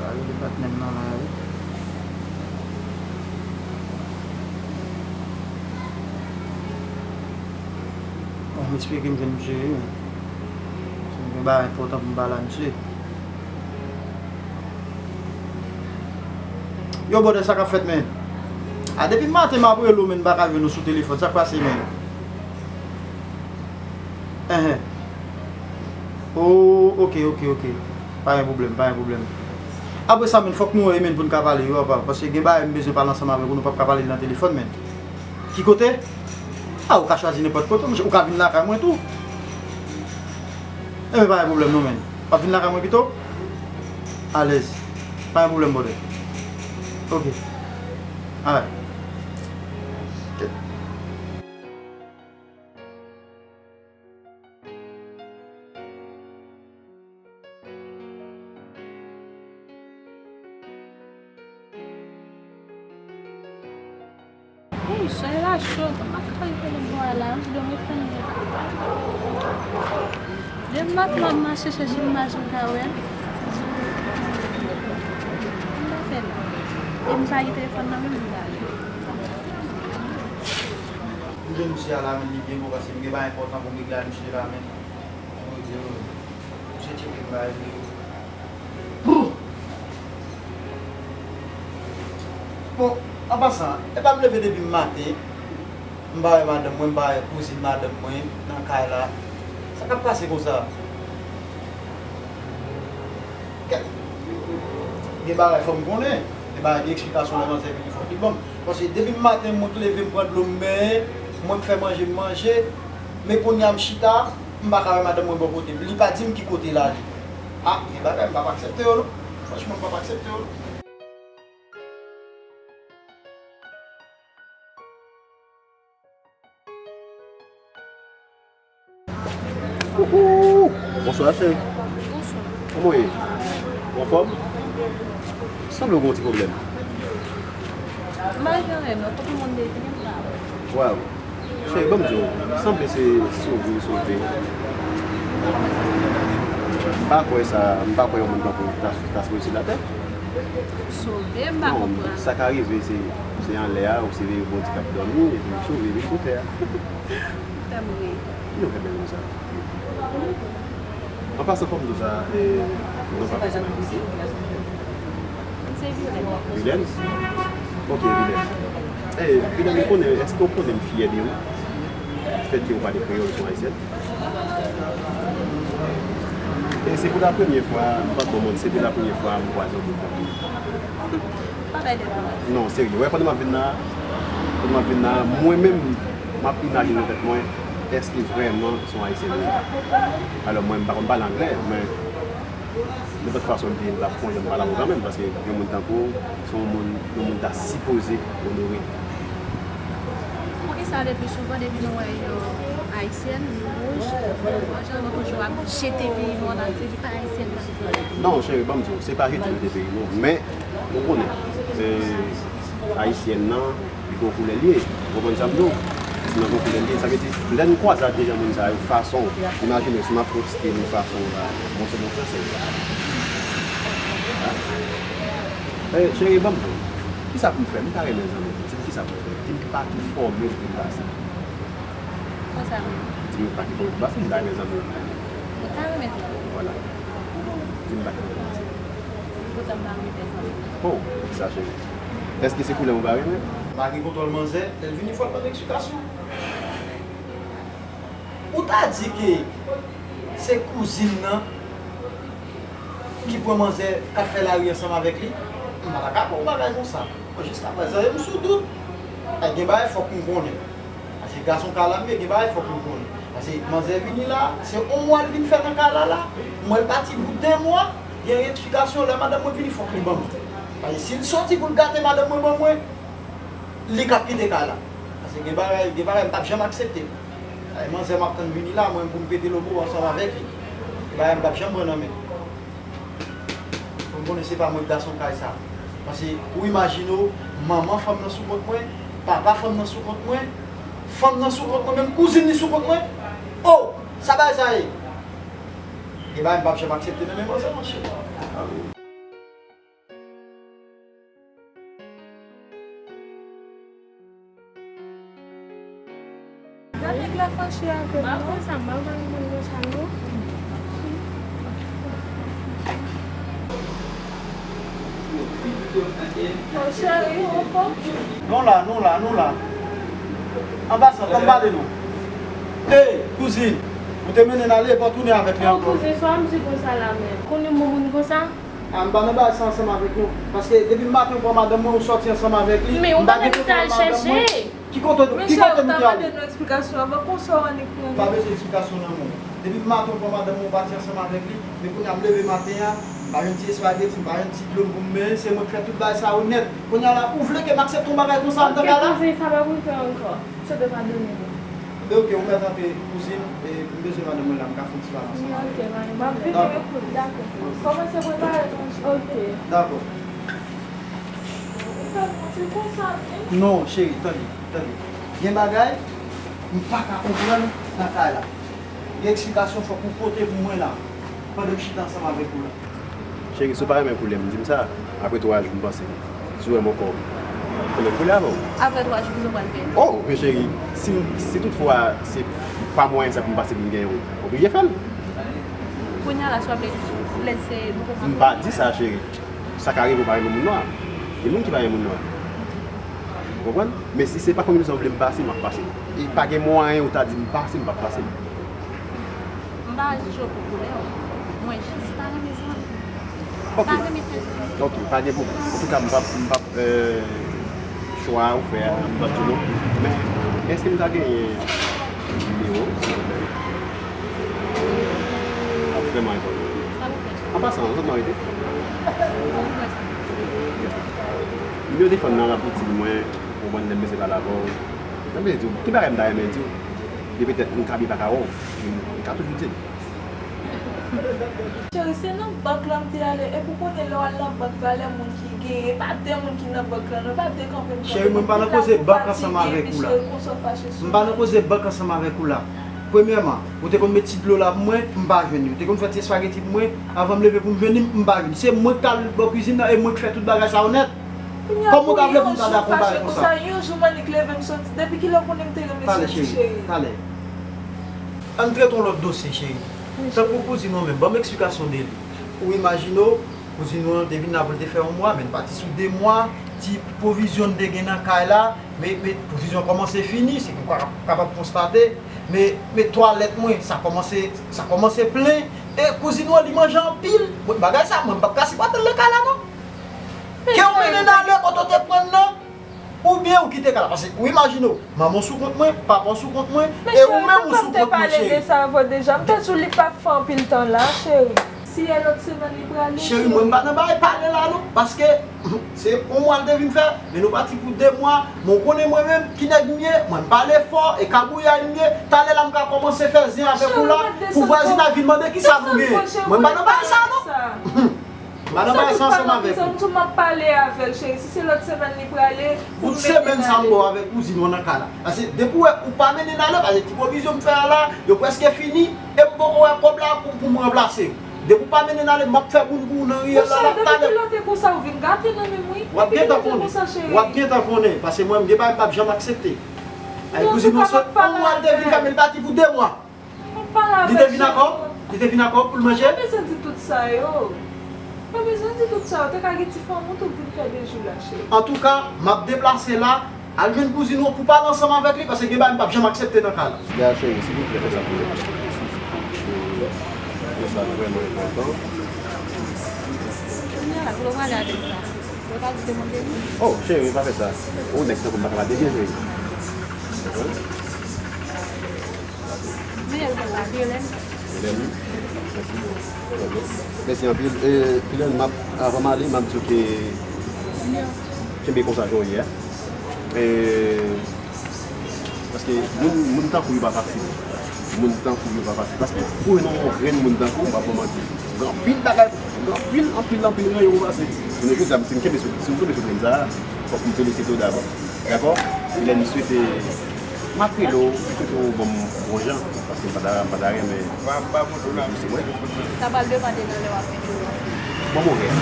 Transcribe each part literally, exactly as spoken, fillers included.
Rele patnè m nan la wi. Bon, m espere m jwenn misye wi. Si m gen bagay enpòtan pou m pale a misye. Yo, brother, sa k ap fèt, men? A, depi maten m ap rele w, men m pa ka jwenn ou sou telefòn. Sa k pase, men? Enhen. Oh, ok, ok, ok. Pa gen pwoblèm, pa gen pwoblèm. Apre sa, men, fòk nou wè, men, pou n ka pale, wi, papa. Paske gen bagay m bezwen pale ansanm avèk ou, nou p ap ka pale nan telefòn, men. Ki kote? A, ou ka chwazi nenpòt kote, monchè. Ou ka vin lakay mwen tou. Enben, pa gen pwoblèm, non, men. W ap vin lakay mwen pito? Alèz. Pa gen pwoblèm, brother. Ok. Alright. Hey, sòlèy la cho, kòman k ap rive nan bò a la, m di w mete anndan. Depi maten m ap mache chèche imaj m ka wè. M pa fè la. E m pa gen telefòn nan men m, m pa wè. M jwenn misye a la, men li byen bon, paske m gen bagay enpòtan pou m regle ak misye la, men. Pou di w, misye tcheke m bagay li. Bon, an pasan, e pa m leve depi maten, m pa wè madanm mwen, m pa wè kouzin madanm mwen nan kay la. Sa k ap pase konsa? Kèt! Gen bagay fò m konnen. Gen bagay, gen eksplikasyon lè manzè vini fò l ban m. Paske depi maten mwen k leve m pran dlo m benyen, mwen k fè manje m manje, men kounye a m chita, m pa ka wè madanm mwen bò kote m. Li pa di m ki kote l ale. A, gen bagay m p ap aksepte yo non. Franchman, m p ap aksepte yo non. Ouhou! Bonswa, cheri. Bonswa. Kòman w ye? Ou anfòm? Sanble w gen yon ti pwoblèm. M pa gen anyen non, tout moun depi m pa wè. Waw. Cheri, ban m di w, sanble se sove, sove. M pa kwè sa, m pa kwè yon moun tankou w ta, ta sove sou latè. Sove, m pa konprann. Non, sa ka rive, se, se anlè a, ou se Bondye k ap dòmi, epi ou sove vin sou tè a. Ou fè m ri. Yo, fè bèl konsa. An pasan, fò m di w sa, e, non pa pèsonèl isi. M se Vilène. Vilène? Ok, Vilène. E, Vilène, ou konnen, èske ou konnen m fyè de ou? Fèt ke ou pale kreyòl, ou se yon ayisyèn. E se pou la premye fwa, m p ap ba w manti, se pou la premye fwa m kwaze yon moun tankou w. Pa bay de pawòl. Non, serye. Ou wè, pandan m ap vin la, pandan m ap vin la, mwen menm, m ap imajine nan tèt mwen, èske vrèman se yon ayisyèn li ye? Alò, mwen, m pa konn pale anglè, men nenpòt fason l te ye, m t ap fè yon jan m pale avè w kanmenm, paske yon moun tankou w, se yon moun, yon moun ta sipoze onore. Poukisa le pli souvan depi nou wè yon ayisyèn, nou wouj, nou wouj, nou toujou ap jete peyi nou an atè, li pa ayisyèn nan? Non, cheri, ban m di w, se pa jete jete peyi nou, men ou konnen, e, ayisyèn nan, li gon koulè l ye, ou konprann sa m di w? Si nan gon koulè l ye, sa vle di, lè n kwaze ak de jan moun sa yo, fason, imajine w, si m ap poste nou fason w la, bon, se bon fransè. A? E, cheri, ban m di w, kisa pou m fè? M ta renmen zanmi, di m kisa pou m fè. Di m pa ki fòmil pou m pase. Konsa menm. Di m pa ki fòmil pou m pase, m ta renmen zanmi. Ou ta renmen zanmi? Vwala. Di m pa ki fòmil pou m pase. Poutan m pa renmen fè zanmi. Oh, kisa, cheri? Èske se koulè m ou pa renmen? M pa gen kontwòl manzè, lè l vini fò l ban m eksplikasyon. Ou ta di ke se kouzin nan ki pran manzè k ap fè lari ansanm avèk li? M pa ta ka kwè yon bagay konsa. Bon, jiskaprezan, m sou dout. Ay, gen bagay fòk m konnen. Paske gason kay la m ye, gen bagay fòk m konnen. Paske manzè vini la, se yon mwa l vin fè nan kay la la. M wè l pati bout de mwa, gen eksplikasyon, lè madanm mwen vini, fòk li ban m. Paske si l soti pou l gate madanm mwen ban mwen, li k ap kite kay la. Paske gen bagay, gen bagay m p ap janm aksepte. Ay, manzè m ap tann vini la, mwen pou m pete lobo ansanm avèk li. Gen bagay m p ap janm pran nan men l. Pou m konnen se pa mwen k gason kay sa. Paske ou imajine w, manman fanm nan sou kont mwen, papa fanm nan sou kont mwen, fanm nan sou kont mwen, menm kouzin li sou kont mwen. Oh! Sa bagay sa ye? Gen bagay m p ap janm aksepte nan men manzè, monchè. Pa fache avè m non. M pa konn sa, m pa konn moun konsa non. Oh, cheri, ou fò. Nou la, nou la, nou la. An pasan, ban m pale non. Ey, kouzin, ou te mennen l ale, pa w tounen avèk li ankò. Oh, kouzin, sa w ap di konsa la menm? Konn yon bon moun konsa? A, m pa nan bagay sa ansanm avèk nou. Paske depi maten ou pran madanm mwen, ou sòti ansanm avèk li. Men ou pa gen kote w al chèche. Ki kote, ki kote nou te ale? Mande nou eksplikasyon avan, konsa w annik pran. Pa bezwen eksplikasyon nan men w. Depi maten ou pran madanm mwen, ou pati ansanm avèk li. Men kounye a m leve maten an, m pa jwenn ti espageti, m pa jwenn ti dlo m pou m benyen. Se mwen k fè tout bagay sa yo nèt. Kounye a la, ou vle ke m aksepte yon bagay konsa anndan kay la? Ok, kouzin, sa p ap rive ankò. Sete padone nou. Ebyen, ok, ou mèt antre, kouzin, e m bezwen madanm mwen la, m ka fè yon ti pale ansanm avè l. Ok, m ap vini, dakò. Kòmanse prepare manje. Ok. Dakò. Ou fè manje konsa, wi. Non, cheri, tande, tande. Gen bagay, m pa ka konprann nan kay la. Gen eksplikasyon fòk ou pote pou mwen la, pandan m chita ansanm avèk ou la. Cheri, si w pa renmen koulè m, di m sa. Apre twa jou, m panse. Si w wè m ankò, m renmen koulè avè w. Apre twa jou, kisa w pral fè? Oh, men cheri, si, si toutfwa se pa mwayen sa pou m pase pou m genyen w, oblije fè l. Kounye a la, sa w vle di? Lè se nou konn. M pa di sa, cheri. Sa ka rive w pa renmen moun nwa. Gen moun ki pa renmen moun nwa. Ou konprann? Men si se pa konbinezon w vle m pase, m ap pase. E pa gen mwayen ou ta di m pase, m p ap pase. M pa jije w pou koulè w. Mwen jis pa renmen zanmi. Ok. Pa renmen fè zanmi. Ok, pa gen pwoblèm. Antouka, m p ap, m p ap, euh, chwa ou fè a, m p ap di w non. Men, èske m ta genyen nimewo w, silvouplè? Ap vrèman enpòtan. Sa pou fè? An pasan, zòt nan rete. Pou fè sa. Nimewo telefòn nan, m ap di mwen, ou konprann, lè m bezwen pale avè w. Lè m bezwen di w, ki bagay m ta renmen di w? Li petèt m ka byen pa ka wè w, m ka toujou di l. Cheri, se nan bank lan m te ale, epi w konnen lè w al nan bank, valè moun ki genyen, e pa de moun ki nan bank lan non, e pa de kanpe m kanpe non. Cheri, mwen m pa nan koze bank ansanm avèk ou la. M pa nan koze bank ansanm avèk ou la. Premyèman, ou te konn met ti dlo la pou mwen, m pa jwenn li. Ou te konn fè ti espageti pou mwen, avan m leve pou m jwenn li, m pa jwenn li. Se mwen k t al bò kwizin nan, e mwen k fè tout bagay sa yo nèt. Kòman w ta vle pou m ta dakò bagay konsa? Yon jou m annik leve m soti. Depi kilè w konnen m te renmen soti, cheri? Talè, talè. Ann trete yon lòt dosye, cheri. Tankou kouzin ou menm, ban m eksplikasyon de li. Ou imajine w, kouzin ou an te vin la pou l te fè yon mwa, men l pati sou de mwa, ti pwovizyon n te gen nan kay la, men, men pwovizyon kòmanse fini, se ke w ka, kapab konstate, men, men twalèt mwen, sa kòmanse, sa kòmanse plen, e kouzin ou an, li manje anpil. Mwen, bagay sa, mwen, m p ap ka sipòte l nan kay la, non. Ke w mennen l ale kote w te pran l nan, oubyen ou kite kay la. Paske ou imajine w, manman w sou kont mwen, papa w sou kont mwen, e ou menm ou sou kont mwen, cheri. Men cheri, tankou m te pale de sa avè w deja, m te di w li p ap fè anpil tan la, cheri. Si e lòt semèn li prale, cheri. Cheri, mwen m pa nan bagay pale la non, paske se yon mwa l te vin fè, men nou pati pou de mwa, men w konnen mwen menm, ki nèg m ye, mwen m pale fò, e kagouyay m ye, talè la m ka kòmanse fè zen avèk ou la, pou vwazinay vin mande kisa nou genyen. Mwen m pa nan bagay sa non. M pa nan bagay sa ansanm avèk ou. Sa m tou m ap pale avè l, cheri. Si se lòt semèn li prale, pou m mennen l ale. Bout semèn sa m ba w avèk kouzin ou an nan kay la. Paske depi w wè ou pa mennen l ale, paske ti pwovizyon m fè a la, yo prèske fini, e m poko wè kòb la pou, pou m ranplase yo. Depi w pa mennen l ale, m ap fè boul pou ou nan riyèl la, la, talè. Monchè, depi kilè w te konsa, ou vin gate nan men m, wi. Depi kilè w te konsa, cheri? W ap gentan konnen, paske mwen, m gen bagay m p ap janm aksepte. Ay, kouzin ou an, se yon mwa l te vin fè, men l pati pou de mwa. Li te vin ak kòb? Li te vin ak kòb pou l manje? Ou pa bezwen di tout sa yo. Ou pa bezwen di tout sa yo. Te ka gen ti fanmi w tou vin fè de jou la, cheri. Antouka, m ap deplase la, al jwenn kouzin ou an pou pale ansanm avèk li, paske gen bagay m p ap janm aksepte nan kay la. Ya, cheri, silvouplè, fè sa pou mwen. Fè sa vrèman enpòtan. Kounye a la, kote w prale avèk sa? Ou pa di te mande li? Oh, cheri, pa fè sa. Ou nèg tankou m pa ka pa debyen, cheri. Hein? Men, Hélène. Hélène? Mèsi. Mèsi anpil. E, Hélène, m ap, avan m ale, m ap di w ke kenbe konsa jan w ye a. E, paske moun, moun tankou yo pa fasil. Moun tankou yo pa fasil. Paske pou jwenn yon grenn moun tankou w, m p ap ba w manti. Gen anpil bagay, gen anpil, anpil, anpil ranyon pou pase. Jounen jodi a, si m kenbe sou, si m kenbe sou grenn sa a, fòk m felisite w dabò. Dakò? Pi lè m swete, m ap rele w, m swete w ban m bon jan, paske m pa ta, m pa ta renmen pouse mwen. Sa pral depande nan lè w ap rele yo. Ban m yon rès.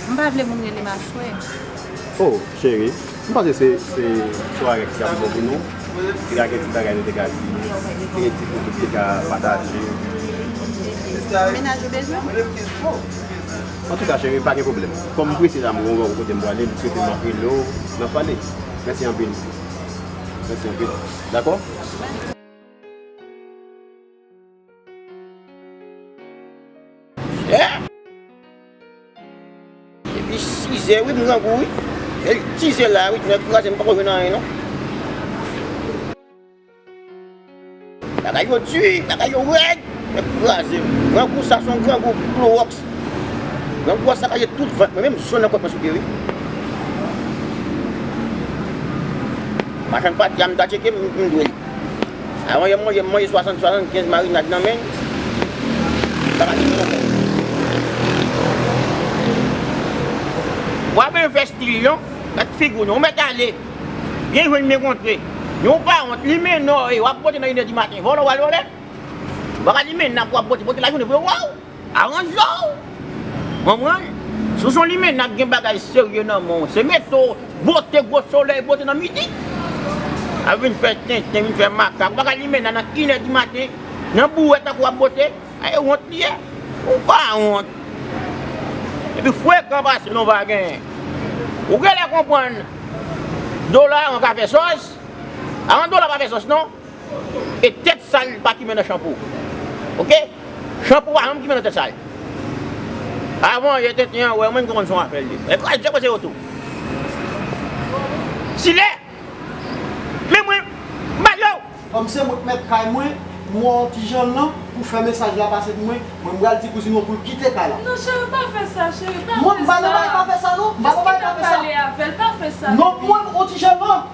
M pa vle moun rele m aswè. Oh, cheri, m panse se, se swarè ki ap bon pou nou. Te ka gen ti bagay nou te ka di, te gen ti foto nou te ka pataje. Mennaj ou bezwen? Antouka, cheri, pa gen pwoblèm. Kòm m prese la, m gon kote m prale, m swete m ap rele w, n ap pale. Mèsi anpil. Mèsi anpil. Dakò? Depi sizè, wi, m grangou, wi. E l dizè la, wi, nèg kraze, m poko jwenn anyen, non. Bagay yo di, bagay yo rèd, nèg kraze m. Grangou sa se yon grangou klowòks. Grangou a sakaje tout vant mwen, menm zòn nan kòt mwen souke, wi. Machann pati a, m ta tcheke, m, m dwe l. Avan yè m manje, m manje swasant, swasannkenz marinad nan men l. Sa pa di m konprann. W ap envesti l non, gad figi w non, ou mèt ale. Byen jwenn byen kontre. Men ou pa wont, limena w ye, w ap bwote nan inè di maten, vòlè w al vòlè. Ou pa ka limena pou w ap bwote, bwote lajounen pou yo wè w. Aranje w! Konprann? Si w se yon limena k gen bagay serye nan men w, se mete w bwote gwo solèy, bwote nan midi. Ap vin fè tenten, vin fè makak. Ou pa ka limena nan inè di maten, nan bouwè tankou w ap bwote. A e wont li ye. Ou pa wont. Epi frekan pase non pa genyen. Ou genlè konprann dola an ka fè sòs. Avan dola pa fè sòs non. E tèt sal pa kimen nan chanpou. Oke? Chanpou pa janm kimen nan tèt sal. Avan yè tenten an wè mwen m konn se yon afè l ye. E kwa jè pase yo tou. Silè! Men mwen, m ba yo! Kòm se mwen k mèt kay mwen, m wè w ti jan lan pou fè mesaj la pase pou mwen. Mwen m pral di kouzin ou pou l kite kay la. Non, cheri, pa fè sa, cheri, pa fè sa. Mwen m pa nan bagay pa fè sa non. M pa nan bagay pa fè sa. Jis kite pale avè l, pa fè sa. Non, mwen, w ti jan lan.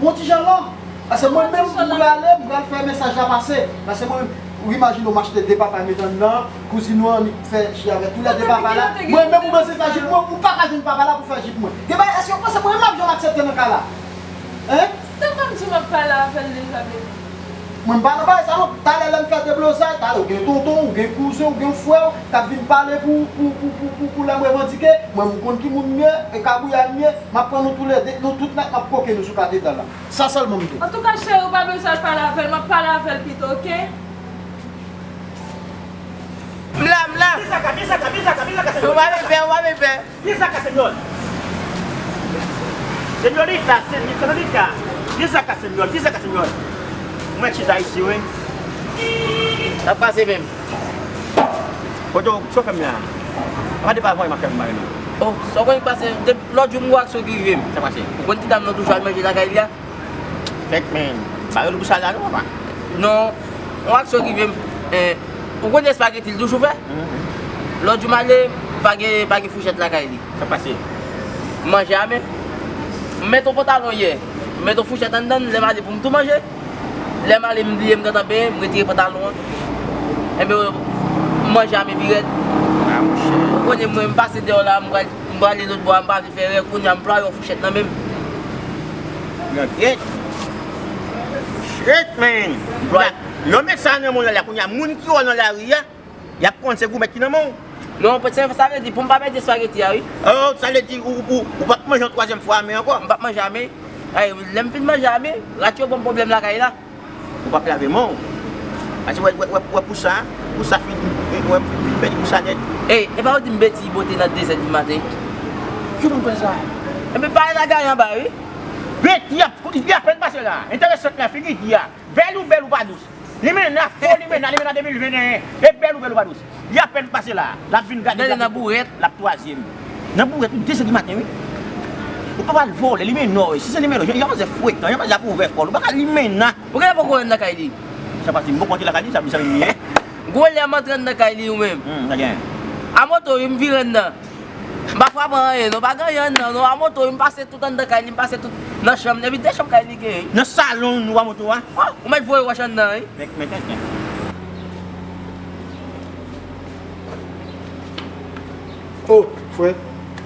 Yon ti jan lan. Paske mwen menm, m prale, m pral fè mesaj la pase. Paske mwen menm, ou imajine w, m achte de papa, m mete anndan, kouzin ou an, li fè chi avèk tou lè de papa la. Mwen menm, ou bezwen fè jip mwen, ou pa ka jwenn papa la pou fè jip mwen. Gen bagay, èske w panse mwen menm m ap janm aksepte nan ka la? Hein? Tankou m di w m ap pale avè l deja, baby. Mwen m pa nan bagay sa non. Talè lè m fè deblozay, talè ou gen tonton, ou gen kouzen, ou gen frè w k ap vin pale pou, pou, pou, pou, pou, pou lè m revandike. Mwen m konn ki moun m ye, e kabouya m ye, m ap pran nou toulède, nou tout nèt, m ap koke nou sou katedral la. Sa sèlman m di. Antouka, cheri, ou pa bezwen al pale avè l, m ap pale avè l pito, oke? M la, m la. Bizaka, bizaka, bizaka, bizaka, senyòrita. Ou pa vin pè, ou pa vin pè. Bizaka, senyòr. Senyòrita, senyòrita. Bizaka, senyòr, bizaka, senyòr. Mwen chita isi, wi. Sa pase menm? Kote w, sa w fè m la? Gade pa voye m ap fè m bagay non. Oh, sa w konn ki pase? Depi lòt jou m gon aksyon ki rive m. Sa pase? Ou konn ti dam nan toujou al manje lakay li a? Fèk men, pa rele pou sa la non papa. Non, yon aksyon rive m. Eh, ou konn espageti l toujou fè? Mhm. Lòt jou m ale, pa gen, pa gen fouchèt lakay li. Sa pase? M manje a men. M mete yon pantalon yè. M mete yon fouchèt anndan l, lè m ale pou m tou manje. Lè m ale m bliye m gentan benyen, m retire pantalon an. Enben, m manje a men pi rèd. Ah, monchè. Ou konnen mwen, m pase deyò la, m pral, m prale lòt bò a, m pa vle fè erè, kounye a m plwaye yon fouchèt nan men m. Yon tèt. Shit, man. M plwaye. Lè w met sa nan men w la, kounye a, moun ki wè w nan lari a, y ap konn se goumèt ki nan men w. Non, se sa vle di, pou m pa pèdi espageti a, wi. Oh, sa vle di, ou, ou, ou p ap manje yon twazyèm fwa a men ankò? M p ap manje a men. Ay, lè m fin manje a men, rat yo ban m pwoblèm lakay la. Ou p ap lave men w. Paske wè, wè, wè, wè pou sa, pou sa fin, wè, fin, fin pèdi pou sa nèt. Ey, e pa ou di m Beti bote nan de zè di maten? Ki moun koze sa? Enben, pale la gaye anba, wi. Beti ap, li apèn pase la. Enteresan la, figi di a. Bèl ou bèl ou pa dous. Limena fo, limena, limena de mil venteyen. E bèl ou bèl ou pa dous. Li apèn pase la. L ap vin gade. Gade nan bourèt. L ap twazyèm. Nan bourèt, wi, de zè di maten, wi. Ou pa pral vòlè, limena, wi. Si se limena, jan manzè frekan, jan manzè ap ouvè kò l. Ou pa ka limena. Ou genlè poko rann nan kay li. Sa pase, m poko antre lakay li, sa, sa vin ye. Gwo lè m antre anndan kay li, ou menm. Hmm, sa gen. A moto, wi, m vire anndan. M pa frape anyen, non, pa gen anyen anndan, non. A moto, wi, m pase tout anndan kay li, m pase tout nan chanm li. Epi de chanm kay li genyen. Nan salon, nou a moto a. Oh, ou mèt voye wòch anndan, wi. Mèt, mèt, mèt, mèt. Oh, frè.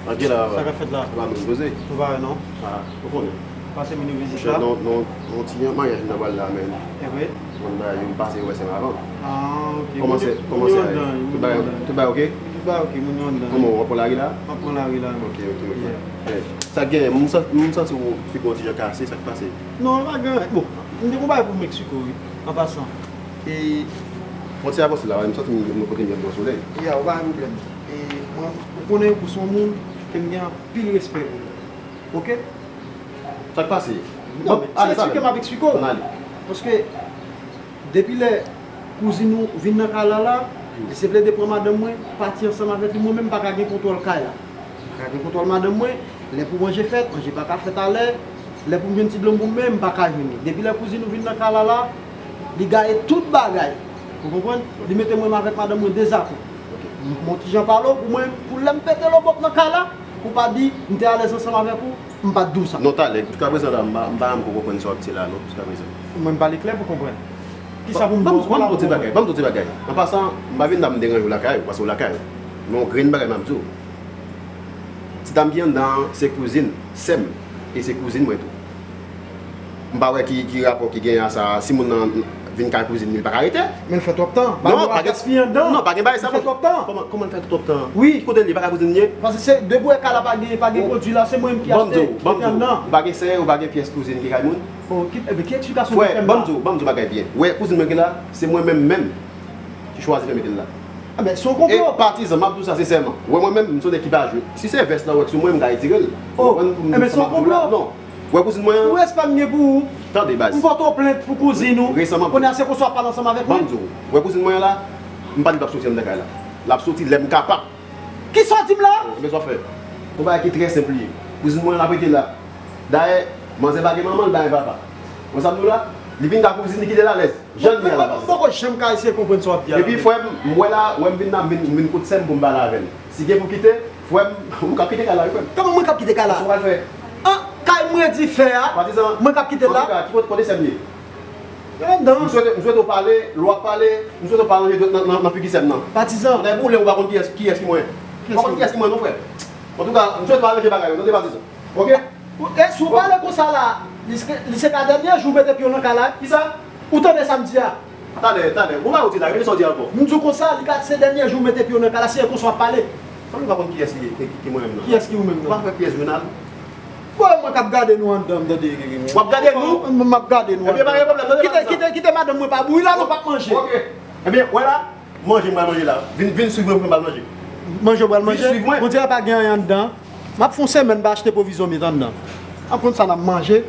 Antre la, papa. Sa k ap fèt la? Papa, nou poze. Ou pa wè, non? Ah, ou konnen. Pase vin vizit la? Non, non, non, ti yon maryaj m ta pral la, men. E vre? Moun bagay yo, m pase yo wè sèm avan. Ah, ok. Kòman se, kòman se ale? Tout bagay, tout bagay ok? Tout bagay ok, moun yo anndan. Kòman, w ap pran lari la? M ap pran lari la. Ok, ok, ok. Yeah. Eh, sa k genyen, m san-, m santi w figi w ti jan kase, sa k pase? Non, pa gen, bon. M te gon bagay pou Mexico, wi, an pasan. E Fwontyè a avanse la, m santi m, m kote m ye m pran solèy. Ya, ou pa gen pwoblèm. E mwen, ou konnen ou se yon moun ke m gen anpil respè pou ou. Oke? Sa k pase? Non, men, se ale, sa eksplike m ap eksplike w. Ann ale. Paske depi lè kouzin ou vin nan kay la la, li se plede pran madanm mwen, pati ansanm avèk li, mwen menm m pa ka gen kontwòl kay la. M pa ka gen kontwòl madanm mwen, lè pou manje fèt, manje pa ka fèt alè, lè pou m jwenn ti dlo m pou m byen, m pa ka jwenn li. Depi lè kouzin ou vin nan kay la la, li gaye tout bagay. Ou konprann? Li mete mwen avèk madanm mwen dezakò. M, m yon ti jan pale w pou mwen, pou lè m pete lobòk nan kay la, pou pa di m te alèz ansanm avèk ou, m pa t di w sa. Non, talè, jiskaprezan la, m pa, m pa janm ko konprann sa w ap di la, non, jiskaprezan. Mwen, m pale klè pou konprann. Kisa pou m di w? Ban m di w ti bagay, ban m di w ti bagay. An pasan, m pa vin la m deranje w lakay ou, paske w lakay ou. Men yon grenn bagay m ap di w. Ti dam ki anndan an, se kouzin sè m, e se kouzin mwen tou. M pa wè ki, ki rapò ki genyen a sa, si moun nan vin kay kouzin li, li pa ka rete. Men l fè twòp tan. Non, pa gen, gaspiye anndan. Non, pa gen bagay sa. Li fè twòp tan. Kòman, kòman l fè twòp tan? Wi. Ki kote l ye, pa kay kouzin li ye? Paske se depi w wè kay la pa gen, pa gen pwodui la, se mwen menm ki achte, ki anndan. Ban m di w, ban m di w, ou pa gen sè, ou pa gen pyès kouzin ki kay moun? Oh, ki, ebyen, ki eksplikasyon ou fè m la? Ban m di w, ban m di w bagay byen. Ou wè kouzin mwen ki la, se mwen menm menm ki chwazi fè mete l la. Enben, se yon konplo. E patizan, m ap di w sa sensèman. Ou wè mwen menm, m se yon nèg ki pa jwe. Si se vès la ou wè k sou mwen, m ka retire l. Oh, enben, se yon konplo. Non. Ou wè kouzin mwen an? Ou respè m gen pou ou. Tande, baz. M pote w plent pou kouzin ou. Resan m ap di w. Kounye a se konsa w ap pale ansanm avèk mwen. Ban m di w. Ou wè kouzin mwen an la? M pa di l p ap soti anndan kay la. L ap soti lè m kapab. Kisa w di m la? Ebyen, sa w fè? Yon bagay ki trè senp li ye. Kouzin mwen an ap rete la. Dayè, manzè pa gen manman, li pa gen papa. Ou wè sa m di w la? Li vin ka kouzin, li kite l alèz. Jan l ye a la, baz. Mwen poko janm ka eseye konprann sa w ap di a la. Epi, frè m, m wè la, wè m vin la, m vin, m vin kot sè m pou m pale avè l. Si gen pou kite, frè m, ou k ap kite kay la, wi, frè m. Kòman mwen k ap kite kay la? Sa w pral fè? An, kay mwen di fè a, patizan, mwen k ap kite l la? Antouka, ki kote, kote sè m ye? Anndan. M swete, m swete w pale, lè w ap pale, m swete w pa ranje dwèt nan, nan, nan figi sè m nan. Patizan. Lè pou lè ou pa konn kiyès, kiyès ki mwen. Ou pa konn kiyès ki mwen non, frè. Antouka, m swete w aranje bagay yo, tande, patizan. Oke? Ou, e si w pale konsa la, li se, li se ka dènye jou w mete pye w nan kay la? Kisa? Ou tande sa m di a? Talè, talè. Ou pa ou di la, repete sa w di ankò. M di w konsa, li ka se dènye jou w mete pye w nan kay la, si e konsa w ap pale. Sanble w pa konn kiyès ki, ki, ki mwen menm nan. Kiyès ki ou menm nan? Ou pa fè pyès jounal. Bon, mwen k ap gade nou anndan, m tande. W ap gade nou? M, m ap gade nou anndan. Ebyen, pa gen pwoblèm, tande. Kite, kite, kite madanm mwen pa bouyi la, nou p ap manje. Oke. Ebyen, wè la, manje m pral manje la. Vin, vin swiv mwen pou m al manje. Manje w pral manje? Vin swiv mwen. Bon, di a pa gen anyen anndan. M ap fè yon semèn m pa achte pwovizyon met anndan. An konn sa n ap manje,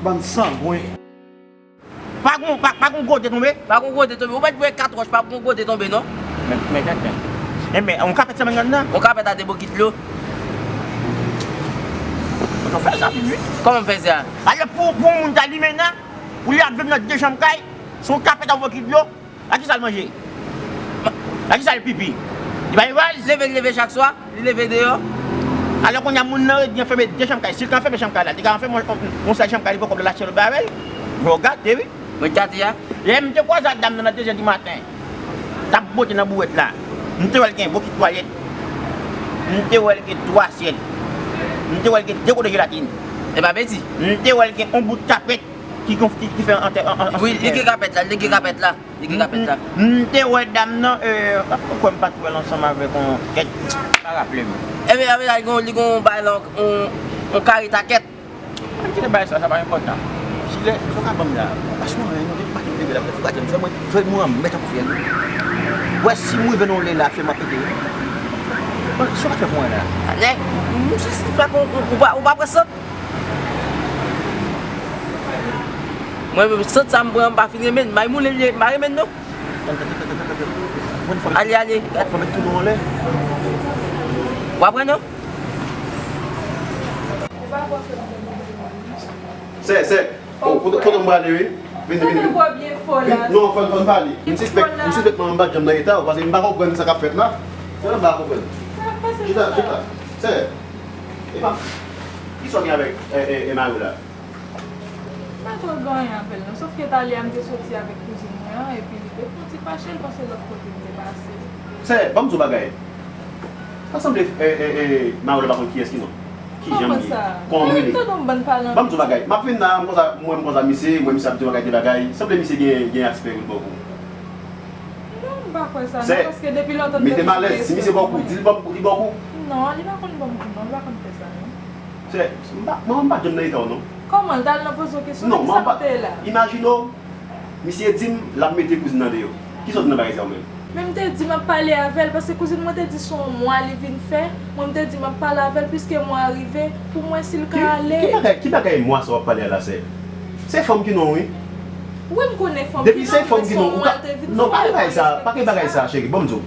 bann sangwen. Pa gon, pa, pa gon gode tonbe? Pa gon gode tonbe. Ou mèt voye kat wòch, pa gon gode tonbe, non. Men, men, men, men. Enben, yon kapèt sèlman gen anndan? Yon kapèt a de bokit dlo. Mwen fè sa, wi. Kòman m fè sa? Alò, pou, pou yon moun ta limen nan, ou li ap viv nan de chanm kay, se yon kapèt a bokit dlo. Lakisa l manje? Lakisa l pipi? Li pa gen valiz? Leve, li leve chak swa. Li leve deyò. Alò, kounye a, moun nan redi anfème de chanm kay. Si l ka anfème chanm kay la, li ka anfème yon, yon sèl chanm kay, li poko dwe lache lòt bagay avè l. Mwen gate, wi. Mwen gate a. Lè m te kwaze ak dam nan nan de zè di maten, t ap bwote nan bouwèt la, m te wè l gen bokit twalèt. M te wè l gen twa syèt. M te wè l gen de kote jelatin. E pa bedi. M te wè l gen yon bout kapèt ki gonf-, ki, ki fè an tè, an, an, an. Wi, li gen kapèt la, li gen kapèt la. Li gen kapèt la. M, m te wè dam nan, euh, m kwè m pa t wè l ansanm avèk yon kèt, pa raple m. Ebyen, ebyen, li gon, li gon bay la, yon, yon kare takèt. Mwen kite bay sa, sa pa enpòtan. Si lè, fò ka ban m la. Paske mwen, mwen pa kite bebe la, fò ka di m, fè mwen, fè mwen mèt an konfyans. Wè, si m rive nan yon lè la, fè m ap pete. Bon, sa w ka fè pou mwen la? Nèg, m sou, ou pa, ou pa, ou pa pran sant. Mwen menm, sant sa m pran, m pa fin renmen l. M pa renmen l, m pa renmen l, non. Ale, ale. Fò, fò met tou nou anlè. W ap pran, non? Sè, sè. Oh, kote, kote m prale, wi? Vini, vini, vini. Vini. Non, fò n, fò n pale. M sispèk, m sispèk mwen m pa t janm nan eta w, paske m pa konprann sa k ap fèt la. Se m pa konprann. Chita, chita. Sè, epa, kisa w gen avèk, e, e, e, mari w la? M pa twò gen anyen avè l, non. Sòf ke talè a m te soti avèk kouzin mwen an, epi li te fè yon ti fache, l panse lòt kote m te pase. Sè, ban m di w bagay. Sa sanble, e, e, e, mari w la pa konn kiyès ki non. Kijan m ye? Kòman m rele? Ban m di w bagay. M ap vin la, m konsa, m wè m konsa misye, m wè misye ap di bagay de bagay. Sanble misye gen, gen aspè wi bòkò. Non, m pa kwè sa, non, paske depi lontan m te toujou gen aspè wi. Mete m alèz, si misye bòkò, di l bòkò, li bòkò. Non, li pa konn bòkò, non, li pa konn fè sa, non. Sè, m pa, mwen, m pa t janm nan eta w, non. Kòman? L t al nan poze w kesyon? Non, kisa m te ye la? Imajine w, misye di m l ap mete kouzin nan deyò. Kisa w di nan bagay sa ou menm? Men m te di m ap pale avè l, paske kouzin mwen te di se yon mwa li vin fè. Mwen m te di m ap pale avè l, piske mwa a rive, pou m wè si l ka ale. Ki bagay, ki bagay mwa sa w ap pale a la, sè? Se fanm ki non, wi. Wi, m konnen fanm ki non, men se yon mwa l te vin fè. Non, pa gen bagay sa, pa gen bagay sa, cheri. Ban m di w.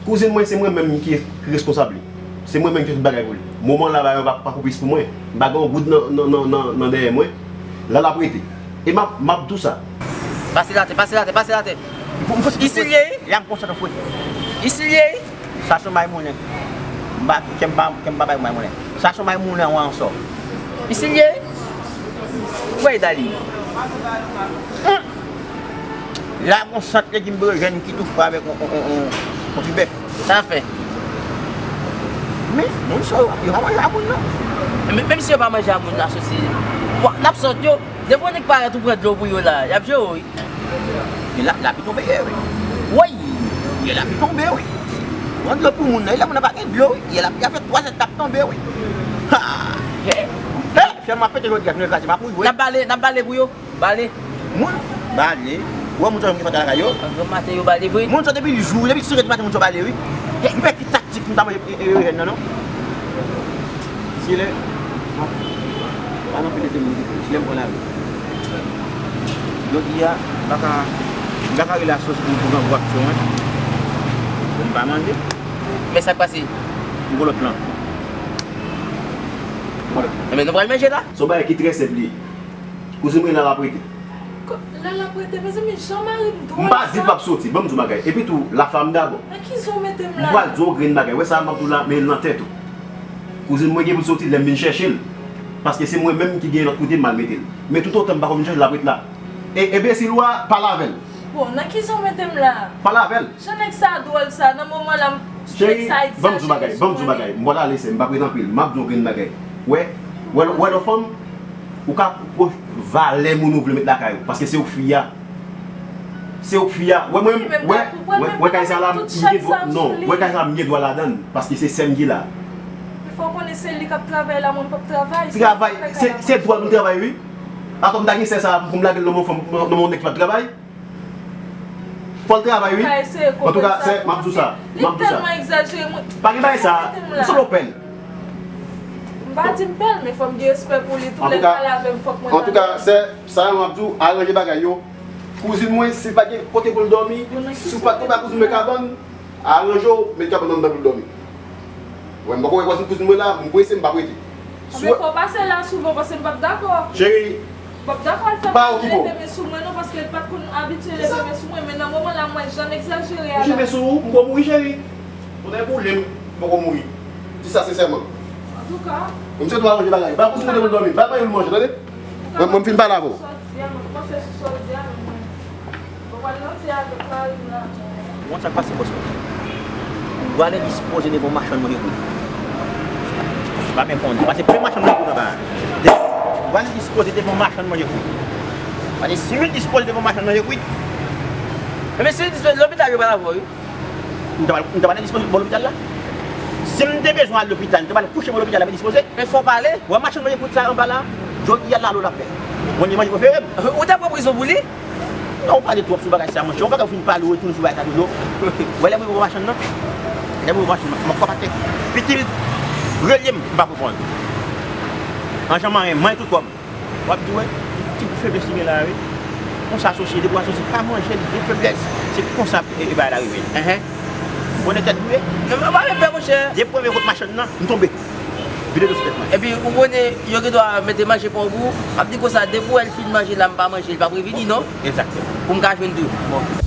Kouzin mwen, se mwen menm ki, ki responsab li. Se mwen menm ki fè tout bagay pou li. Moman la, bagay yo pa, pa konplis pou mwen. M pa gen yon goud nan, nan, nan, nan, nan dèyè mwen. La l ap rete. E m ap, m ap di w sa. Pase l atè, pase l atè, pase l atè. Isi l ye, wi. Isi l ye, wi. Sa se yon bay moulen. M pa, kè m pa, kè m pa bay bay moulen. Sa se yon bay moulen, wè, ansò. Isi l ye, wi. Ou wè Dali? Hum! La gon sant legim berejèn ki tou fre avèk on, on, on, on, on ti bèf. Sa fè? Men, moun sa yo, yo pa manje a moun, non. Men, menm si yo pa manje a moun, n a soti. Bon, n ap sòt yo. Depi yon nèg parèt ou pran dlo pou yo la, y ap jere w, wi. E la, lapli tonbe ye, wi. Woy! E lapli tonbe, wi. Pran dlo pou moun nan, e lè moun nan pa gen dlo, wi. E lapli a fè twa zèt l ap tonbe, wi. Ha! He! He! Fè m ap pete jodi a, nou kraze, m ap mouri, wi. N ap bale, n ap bale pou yo. Bale. Moun, bale. Ou wè moun sa yo ki fè travay yo? An gran maten yo bale vre. Moun sa depi jou, depi senk è di maten moun sa bale, wi. M pè ki taktik m ta manje e, e, e, nan, non. Si lè, pa nan pile de moun ki fè, si lè m pran lari. Jodi a, m pa ka, m pa ka rele asosye pou, pou grangou aksyon, wi. Pou m pa manje. Men sa k pase? M gon lòt plan. M gon lòt plan. Enben, nou pral manje la. Se yon bagay ki trè senp li ye. Kouzin mwen la l ap rete. Ko-, la l ap rete, mezanmi, jan mari m dwòl sa. M pa di l p ap soti, ban m di w bagay. Epi tou, la femme d'abord. Nan ki zon w mete m la? M pral di w yon grenn bagay. Wè sa m ap di w la, men l nan tèt ou. Kouzin mwen gen pou l soti lè m vin chèche l. Paske se mwen menm ki gen lòt kote m al mete l. Men toutotan m pa konn vin chèche l, l ap ret la. E enbesil ou a, pale avè l. Bon, nan ki zon w mete m la? Pale avè l. Jan nèg sa dwòl sa, nan moman la, m, nèg sa egzajere sou mwen. Cheri, ban m di w bagay, ban m di w bagay. M pral ale, sè, m p ap ret anpil. M ap di w yon grenn bagay. Wè, wè, wè lòt fanm, ou ka pran valè moun ou vle met lakay ou, paske se ou k fi a. Se ou k fi a. Wè mwen, wè, wè, wè kay sa la, m gen dwa, non, wè kay sa la, m gen dwa ladan l, paske se sè m ki la. Men fò w konnen se li k ap travay la, mwen m p ap travay. Travay, se, se dwa l pou l travay, wi. Atò m ta gen sè sa pou m lage l nan men yon fanm, nan men yon nèg ki p ap travay. Fò l travay, wi. Antouka, sè, m ap di w sa. M ap di w sa. Li tèlman egzajere, mwen. Pa gen bagay sa. Ou sanble w pè l. M pa di m pè l, men fò m gen respè pou li tou. Lè l pale avè m, fòk mwen tande. Antouka, sè, sa m ap di w, aranje bagay yo. Kouzin mwen, si l pa gen kote pou l dòmi, si w pa t konn ba kouzin mwen kabann, aranje w, met kabann anndan pou l dòmi. Wè, m poko wè kouzin, kouzin mwen la, m prese, m p ap rete. Anben, fò w pase la souvan, paske m p ap dakò. Cheri, m p ap dakò l fè mari leve men sou mwen, non, paske l pa t konn abitye leve men sou mwen, men nan moman la, m wè jan l egzajere a la. Leve men sou ou, m poko mouri, cheri. Tonnè boule m, m poko mouri. Di sa sensèman. Antouka. Mwen, m sot aranje bagay. Ba kouzin mwen pou l dòmi. Ba l manje, l manje, tande? Mwen, mwen, m fin pale avè w. Sòti a, mwen panse sou sòti a, men mwen. Ou pral nan teyat la, wi la. Ou konn sa k pase, bòs mwen? Ou pral endispoze devan machann manje kwit. Pa byen konnen. Pase plen machann manje kwit anba a. De-, ou pral endispoze devan machann manje kwit. Pase si m endispoze devan machann manje kwit. Ebyen, si l endispoze, lopital yo pral avè w, wi. M ta pral, m ta pral endispoze bò lopital la. Si m te bezwen al lopital, m ta pral kouche bò lopital la, m endispoze. Men fò w pale. Ou wè machann manje kwit sa anba la, jodi a lalo l ap fè. Ou konn ki manje prefere m? Ou ta pran prizon pou li? Non, ou pale twòp sou bagay sa, monchè. Ou pa ka fin pale, ou retounen sou bagay sa toujou. Ou wè lè m rive bò machann nan? Lè m rive bò machann nan, m ap frape atè. Pitil rele m, m p ap reponn. An jan manyen, manyen tout kò m. W ap di, wè, ti bout feblès li gen la, wi. Konsa asosye, depi w asosye, pa manje, li gen feblès. Se konsa, e, e, bagay la rive. Enhen. Konnen tèt boule. Men, men, pa gen pè, monchè. De premye kout machann nan, m tonbe. Vide do sou tèt mwen. Epi, ou konnen, yo gen dwa mete manje pa w pou ou. M ap di konsa, depi w wè l fin manje la, m pa manje, li p ap revini, non? Egzakteman. Pou m ka jwenn tou. Bon.